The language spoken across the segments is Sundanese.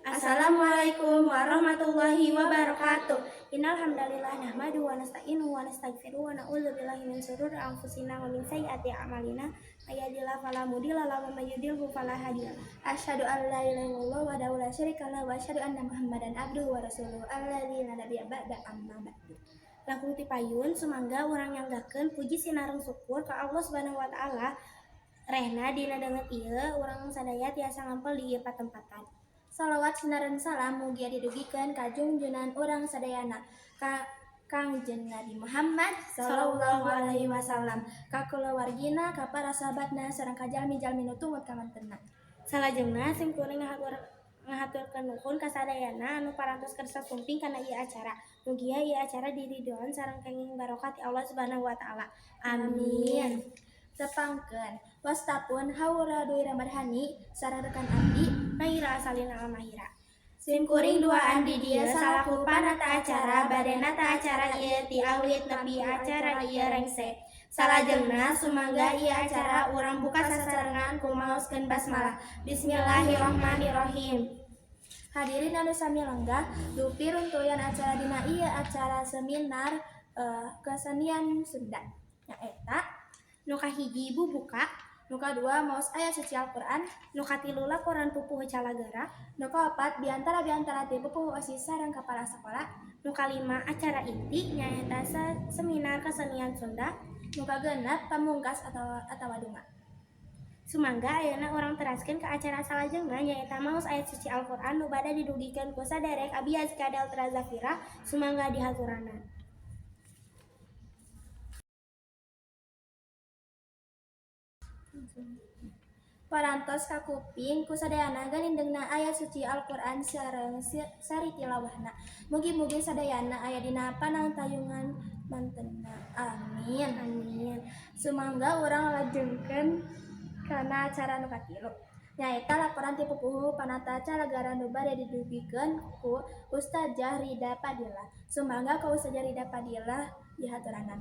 Assalamualaikum warahmatullahi wabarakatuh. Innal hamdalillah nahmaduhu wa nasta'inuhu wa nastaghfiruh wa na'udzu billahi min syururi anfusina wa min sayyiati a'malina. May yahdihillahu fala mudilla lahu wa may yudlilhu fala hadiyalah. Asyhadu an la ilaha illallah wahdahu la syarikalah wa asyhadu anna Muhammadan abduhu wa rasuluhu alladzi la nabiyya ba'da, amma ba'du. Langkung ti payun, sumangga urang nyanggakeun puji sinareng syukur ka Allah Subhanahu wa taala, rehna dina danget ieu urang sadaya tiasa ngampel di ieu patempatan. Salawat sinareng salam mugia didugikeun ka junjunan urang sadayana, ka Kangjeng Nabi Muhammad sallallahu alaihi wasallam, ka kulawargina, ka para sahabatna, sareng ka jalmi-jalmi nu tumut ka mantenna. Salajengna sim kuring ngahaturkeun nuhun ka sadayana anu parantos kersa sumping kana ieu acara. Mugia ieu acara diridhoan sareng kenging barokah ti Allah Subhanahu wa taala. Amin. Tepangkeun, wasta pun Haura Dwi Ramadhani sareng rekan abdi Naira Asalina Almahira. Sim kuring duaan di dieu salaku panata acara bade nata acara ieu ti awit nepi acara ieu rengse. Salajengna sumangga ieu acara urang buka sasarengan ku maoskeun basmalah. Bismillahirrahmanirrahim. Hadirin anu sami lenggah, dupi runtuyan acara dina ieu acara seminar kesenian Sunda. Nyaeta Nu kahiji bubuka, nu kadua maos ayat suci Al-Qur'an, nu katilu laporan pupuhu calagara, nu kaopat biantara-biantara ti pupuhu OSIS sareng kepala sekolah, nu kalima acara inti nyaeta seminar kesenian Sunda, nu kagenep pamungkas atawa donga. Sumangga ayeuna urang teraskeun ka acara salajengna, nyaeta maos ayat suci Al-Qur'an nu bade didugikeun ku saderek Abi Azka Deltra Zafira. Sumangga dihaturanan. Parantos kakuping ku sadayana ganindengna ayat suci Al-Qur'an sareng sari tilawahna. Mugi-mugi sadayana aya dina panangtayungan mantenna. Amin. Amin. Sumangga urang lajengkeun kana acara nu katilu. Nyaeta laporan ti pupuhu panata calagara nu bade didugikeun ku Ustazah Rida Padilah. Sumangga ka Ustazah Rida Padilah dihaturanan.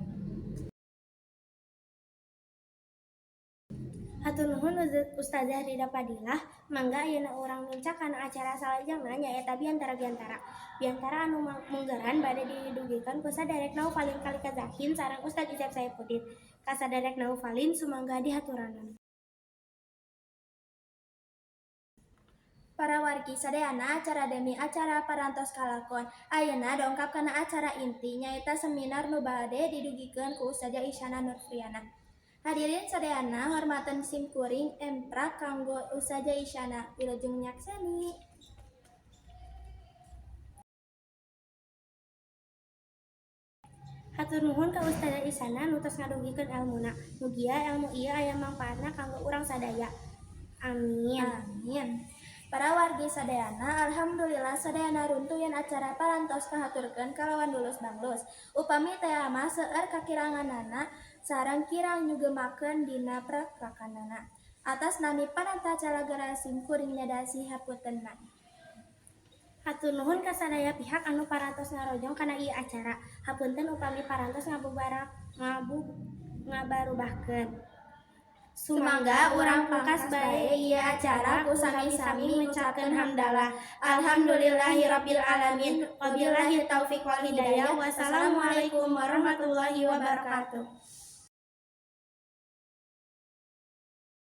Hatur nuhun Ustazah Rida Padilah. Mangga ayeuna urang nincak kana acara salajengna, nyaeta biantara-biantara. Biantara anu munggaran bade didugikeun ku saderek Naufalin Kalika Zahin sareng Ustad Icep Saepudin. Ka saderek Naufalin, sumangga dihaturanan. Para wargi sadayana, acara demi acara parantos kalakon. Ayeuna dongkap kana acara inti, nyaeta seminar nu bade didugikeun ku Ustazah Isyana Nurfiana. Hadirin sadayana, hormaten sim kuring emprak kanggo Ustazah Isyana. Wilujeng nyakseni. Hatur nuhun ka Ustazah Isyana nu tos ngadugikeun elmuna. Mugia elmu ieu aya mangpaatna kanggo urang sadaya. Amin. Amin. Para wargi sadayana, alhamdulillah sadayana runtuyan acara parantos kahaturkeun kalawan lulus banglus. Upami teh mah seueur kakiranganana sareng kirang nyugemakeun dina prakrakanana. Atas nami panata calagara sim kuring nyadasi hapuntenna. Hatur nuhun ka sadaya pihak anu parantos ngarojong kana ieu acara. Hapunten upami parantos ngabarubahkeun. Sumangga urang pungkas bae ieu acara ku sami-sami ngucapkeun hamdalah. Alhamdulillahirabbil alamin. Wabillahi taufik wal hidayah. Wassalamualaikum warahmatullahi wabarakatuh.